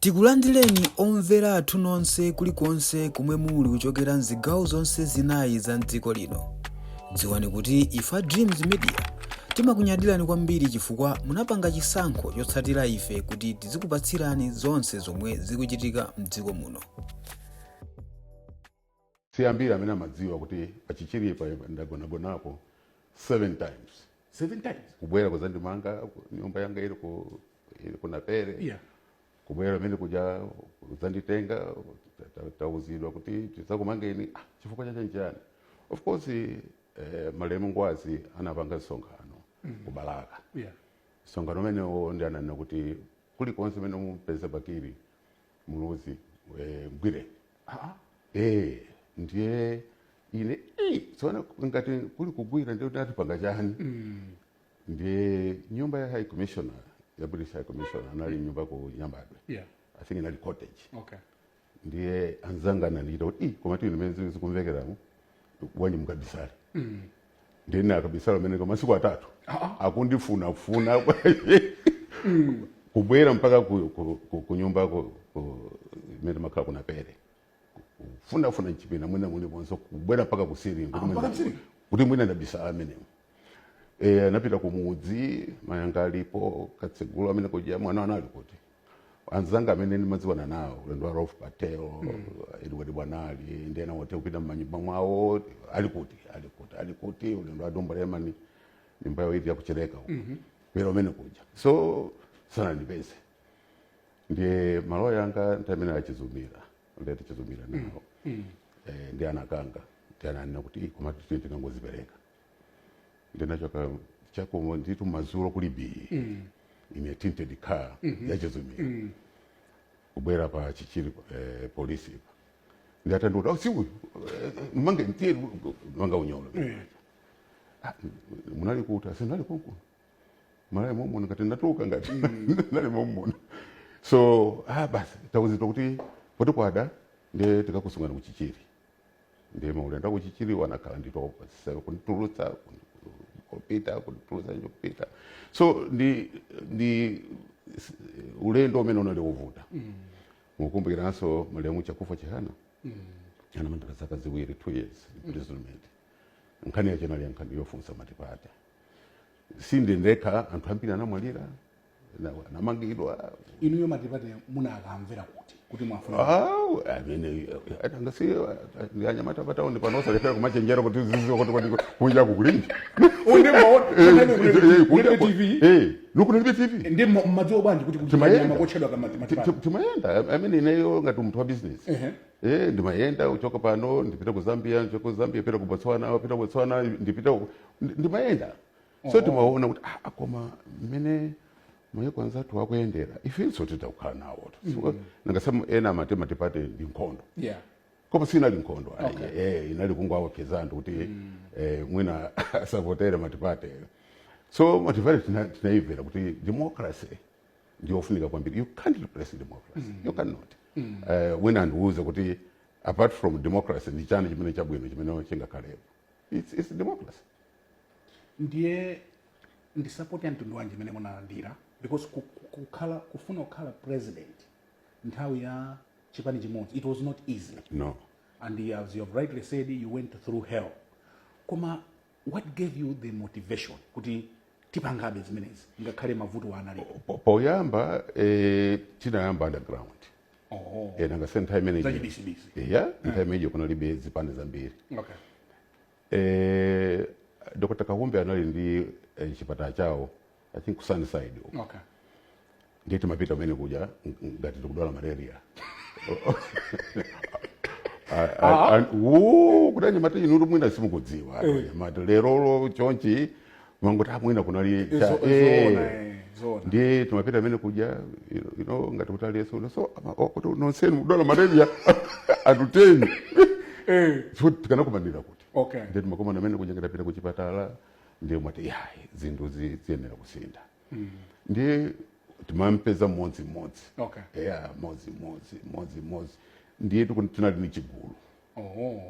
Tikulandireni omvera athu nonse kulikonse komwe muli kuchokera mzigawo zonse zinayi za mdziko lino. Dziwani kuti ife a Dreams Media timakunyadirani kwambiri chifukwa munapanga chisankho chotsatira ife kuti tizikupatsirani zonse zomwe zikuchitika mdziko muno. Si ambiri amene amadziwa kuti pachichiripa ndagonagonapo seven times. Seven times? Kubwera kuzandimanga, nyumba yanga ili ku Napere. Kubwera amene kuja kuzanditenga, tauzidwa kuti tizakumangeni. Ah, chifukwa chache nchiyani? Of course, malemu Ngwazi anapanga msonkhano ku Balaka. Msonkhano umenewo ndi ananena kuti kulikonse umene mupeze Bakili Muluzi, mgwire. Ndiye ine tsono ngati kuli kugwira, ndiye atipanga chani? Ndiye nyumba ya High Commissioner, ya British High Commissioner, anali nyumba ku Nyambadwe. I think inali cottage. Ndiye anzanga anandiita kuti, "Ih, koma tini imene zikumvekeramo wanyi mukabisale." Ndiye ine akabisala amene kwa masiku 3. Akundifuna funa, kubwera mpaka ku nyumba imene makhala kunapere, kufunafuna mchipinda mwina mulimonso, kubwera mpaka ku ceiling kuti Ah, mpaka ceiling? Kuti mwina ndabisala amenemo. Anapita kumudzi, mayanga alipo katsegulu amene kuja mwana anali kuti anzanga amene ndimadziwana nawo, ulendo wa Rolf Patel, Edward Bwanali, ndi ena wote, kupita mmanyumba mwawo, ali kuti, ali kuti, ali kuti, ulendo wa Dumbo Lemani, nyumba yawo iti yakuchereka uko, kubwera umene kuja, so sanandipeze. Ndiye maloya anga nthawi imene achizumira, ndeti Chizumira nawo, ndi anakanga ndi ananena kuti, "Ih, koma titi tingangozipereka." Ndinachoka chakumo nditu madzulo kuli bii in a tinted car yachizumira, kubwera pa Chichiri polisi pa, ndi atandiuta, "Oh, si uyu, mange ndiye manga unyolo." Ah, munali kuti? Asinali konkuno, malali momona ngati ndatuka, ngati nali momona. So, ah, basi tauzidwa kuti poti kwada, ndiye tikakusungani kuchichiri. Ndiye maulendo akuchichiri wanakhala nditopa kunditulutsa, kupita, kunditulutsa, kupita. So ndi ulendo umene unali wovuta. Mukumbukiranso malemu Chakufa Chihana anamangidwa zaka 2, 2 years imprisonment. Nkhani yacho inali nkhani yofunsa multiparty. Sindi ndekha, anthu ambiri anamwalira, anamangidwa. Inuyo multiparty munakamvera kuti mwafuna? Ah, amene angasi ndi anyamata patauni pano osalefera kumachenjera kuti ziziwa kuti kunja kukulinji. Kunja TV. Nukunalibe TV. Ndi mmadziwa bwanji kuti Timayenda. kotchedwa ka multiparty? Timayenda. I mean, ineyo ngati munthu wa business, ndimayenda uchoka pano ndipita ku Zambia, ndichoka ku Zambia pita ku Botswana, pita ku Botswana ndipita ndimayenda. So timaona kuti, ah, koma mmene mayiko anzathu akuyendera, ifenso titakukhala nawo. Nangasema ena amati multiparty ndi nkhondo, koma sinali nkhondo ayi. Inali kungowapeza anthu kuti mwina asavotere multiparty. So multiparty tinaimvera kuti democracy ndiyofunika kwambiri. You can't replace democracy, you cannot. Mwina andiuze kuti apart from democracy ndi chani chimene chabwino chimene chingakhalepo? It's democracy. Ndiye ndi support ya mtundu wanji imene munalandira? Because kukhala, kufuna kukhala president nthawi ya chipani chimodzi, it was not easy. No. And as you have rightly said, you went through hell. Koma what gave you the motivation kuti tipangabe zimenezi ngakhale mavuto analipo? Poyamba tinayamba underground. Nangase nthawi imene Zachibisibisi. Yeah, nthawi imeneyo kunalibe zipani zambiri. Dr. Kahumbe anali ndi chipatala chawo, I think ku Sunnyside uko. Ndiye timapita kumene kuja ngati tikudwala malaria. Kuti anyamata inu mwina simukudziwa, anyamata lerolo chonchi mangoti, ah, mwina kunali Zoona, zoona. Ndiye timapita amene kuja, ngati kuti aliyense so oh, kuti nonsenu mudwala malaria, anthu 10, so tikanakumanira kuti ndiye timakomana amene kuja. Ngati kuchipatala, ndiye mwati yayi, zinthu ziyenera kusintha. Ndiye timampeza mmodzi mmodzi. Yeah, mmodzi mmodzi, mmodzi mmodzi. Ndiye tinali ni chigulu.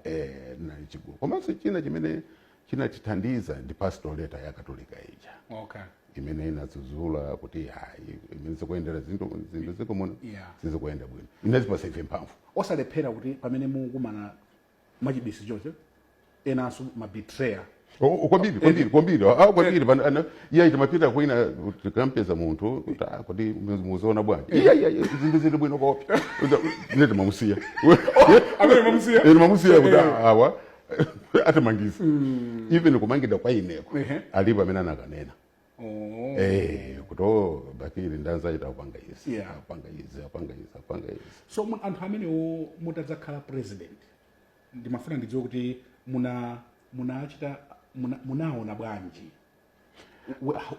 Tinali chigulu. Komanso china chimene Chinatithandiza ndi pastoral letter ya Katolika ija imene inadzudzula kuti hayi, imene zikuyendera zinthu ziko muno sizikuyenda bwino. Inazipasa ife mphamvu. Osalephera kuti pamene mukumana mwachibisi choncho, enanso ma betrayer? Oh, kwambiri, kwambiri, kwambiri, kwambiri. Iye timapita kwina, tikampeza munthu kuti, "Kodi muziona bwanji?" "Iya, iya, iya, zinthu zili bwino kopya." Ine timamusiya. Amene mamusiya? Ine timamusiya kuti awa atimangisa. Even kumangidwa kwa ineko, alipo amene anakanena kuti, "Oh, Bakili ndanzaita kupanga izi, apanga izi, apanga izi, apanga izi." So anthu amenewo, mutadzakhala president, ndimafuna ndidziwe kuti munachita munaona bwanji?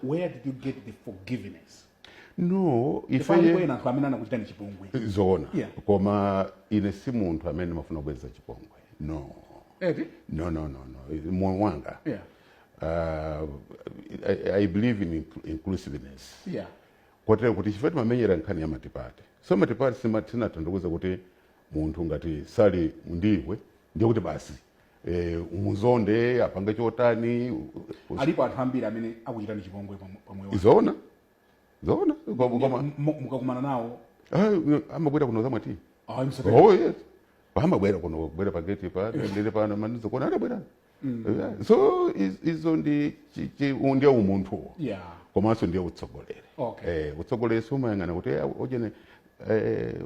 Where did you get the forgiveness? No. Ife ife ena anthu amene anakuchitani chipongwe. Zoona. Koma ine si munthu amene mafuna kubweza chipongwe, no. Eti? No, no, no, no, moyo wanga, I believe in inclusiveness, kotero kuti chifukwa timamenyera nkhani ya multiparty, so multiparty sinatanthauza kuti munthu ngati sali ndiwe ndiye kuti basi umuzonde, apange chotani. Alipo anthu ambiri amene akuchitani chipongwe pamoyo wanu. Zoona, zoona, koma Mukakumana nawo? Ah, amabwera kuno zamwati. Ah, msatani. Oh yes, amabwera kuno, kubwera pageti pa ndili pano manizikuona adabwera. Yeah. So izo ndi ndiye umunthu, komanso ndiye utsogoleri. Utsogoleri sumayang'ana kuti ojene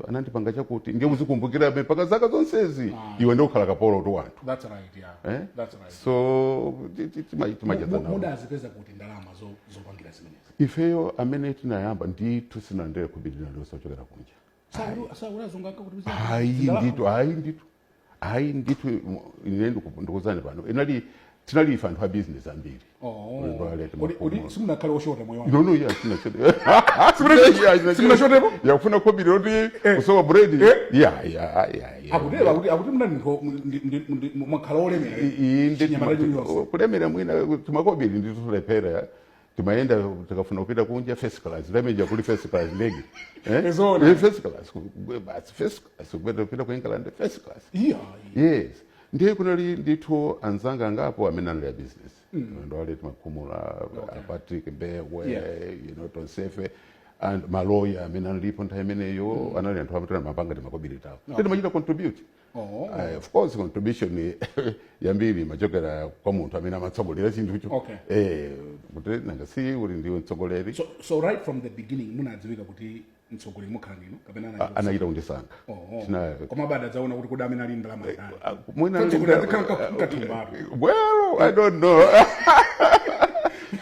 anandipanga chakuti, ndiye uzikumbukira mpaka zaka zonsezi. Iwe ndiye ukhala kapolo tu wanthu. That's right, yeah. Eh? That's right. So timacheza nawo. Mudazipeza kuti ndalama zopangira zimenezi? Ifeyo amene tinayamba ndithu sinalandire khobiri lililonse kuchokera kunja. Saulazunga kuti Hayi ndithu, hayi ndithu, hayi ndithu. Ine ndikuzani pano, inali tinali ife anthu a business ambiri. Oh. Alete Kodi makomo. simunakhale oshota moyo wanu? No, yeah, sina Simunashotepo? Yakufuna khobiri loti kusowa bread. Yeah. Akutero akuti munali mwakhala olemera. Inde. Chinyamata chiliyonse. Kulemera mwina timakobiri ndithu tulephera. Timayenda, tikafuna kupita kunja, first class lemeja, kuli first class ndege, eh? Ezona. First class basi, first class kupita ku England, first class. Yes, ndiye kunali ndithu anzanga angapo amene anali a business, ndo aleti Makhumula, Patrick Mbewe, tonsefe, and maloya amene analipo nthawi imeneyo anali anthu amene mapanga timakobiri tawo, okay. Timachita contribute. Of course contribution yambiri imachokera kwa munthu amene amatsogolera chinthucho. Kuti nanga si uli ndiwe mtsogoleri. So right from the beginning munadziwika kuti mtsogoleri mukhala ndinu kapena anachita kundisankha. Oh. Tina Koma bada adzaona kuti kodi amene ali ndalama ndani? Mwina Mtsogoleri azikhala mkathumbapo. Well, I don't know.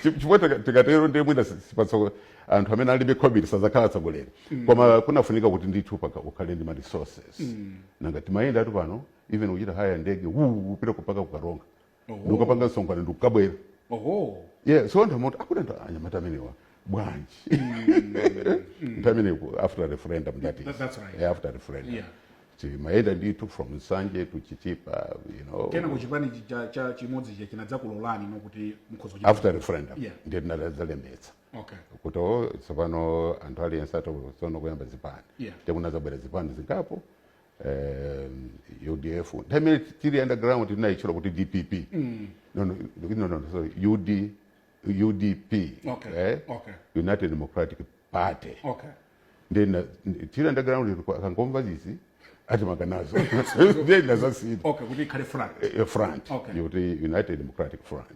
Chifukwa tikatero ndiye mwina sipatso anthu amene alibe khobiri sazakhala atsogoleri. Koma kunafunika kuti ndithu paka ukhale ndi ma resources. Nanga timayenda atu pano, even kuchita haya ndege wuu upita kupaka kukaronga, ndikukapanga msonkhano, ndikukabwera. Yeah, so anthu amati akuti anthu anyamata amenewa bwanji nthawi imeneyo after referendum, that is. That's right. Yeah, after referendum timayenda ndithu from Nsanje to Chitipa. Kena kuchipani cha chimodzi cha chinadzakulolani nokuti mukhoza kuchita? After referendum ndiye tinadzalembetsa kuti o tsopano anthu aliyense atsono kuyamba zipani. Ndiye kunadzabwera zipani zingapo, UDF, nthawi imene tili underground tinayitchula kuti DPP. No, no, no, no, sorry, UDP. Eh? United Democratic Party. Ndiye tili underground, akangomva zizi atimanga nazo, ndiye nazasina. Okay, kuti ikhale front. Front. Kuti United Democratic Front.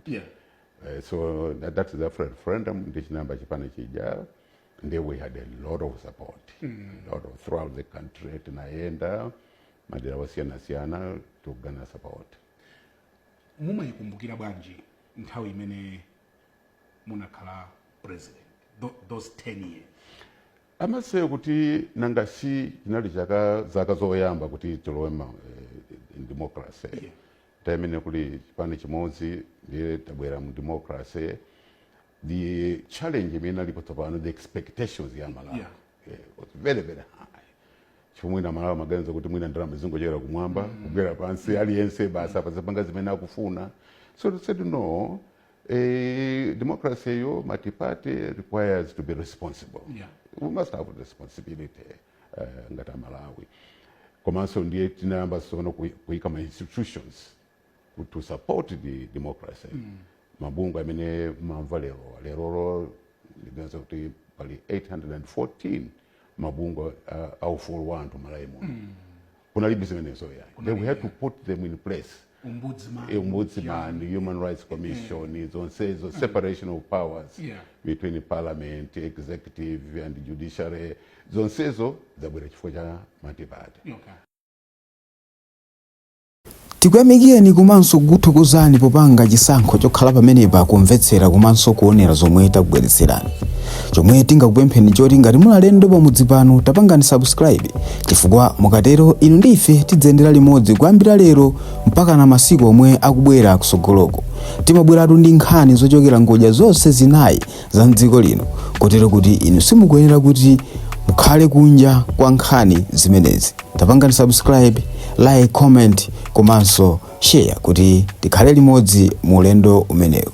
So that's the referendum, ndi chinamba chipani chija. Ndiye we had a lot of support, a lot of throughout the country. Tinayenda madera osiyana-siyana to garner support. Mumayikumbukira bwanji nthawi imene munakhala president, those 10 years? Amaseyo kuti nanga si chinali chaka zaka zoyamba kuti tilowe in democracy. Nthawi imene kuli chipani chimodzi, ndiye tabwera mu democracy, the challenge imene alipo tsopano, the expectations ya Malawi was very, very high, chifukwa mwina Malawi amaganiza kuti mwina ndalama zingochokera kumwamba kugwera pansi, aliyense basi apazipanga zimene akufuna. So they said no, democracy yo multi-party requires to be responsible. We must have responsibility ngati Amalawi. Komanso ndiye tinayamba tsono kuyika ma institutions. To support the democracy, mabungwe amene mamva lero lerolo, ndinaweza kuti pali 814 mabungwe aufulu wa anthu Malawi muno. Kunalibe zimenezo yayi. Then we had to put them in place. Ombudsman. Ombudsman, Human Rights Commission, zonsezo, separation of powers between parliament, executive and judiciary, zonsezo zabwera chifukwa cha multiparty. Tikuyamikeni komanso kukuthokozani popanga chisankho chokhala pamenepa kumvetsera komanso kuonera zomwe takubweretserani. Chomwe tingakupempheni choti ngati muli alendo pamudzi pano, tapangani subscribe, chifukwa mukatero inu ndi ife tidzayendera limodzi kuyambira lero mpaka na masiku omwe akubwera kusogoloko. Timabweratu ndi nkhani zochokera ngodya zonse zinayi za mdziko lino, kotero kuti inu simukuyenera kuti mukhale kunja kwa nkhani zimenezi. Tapangani subscribe, like, comment komanso share kuti tikhale limodzi mu ulendo umenewu.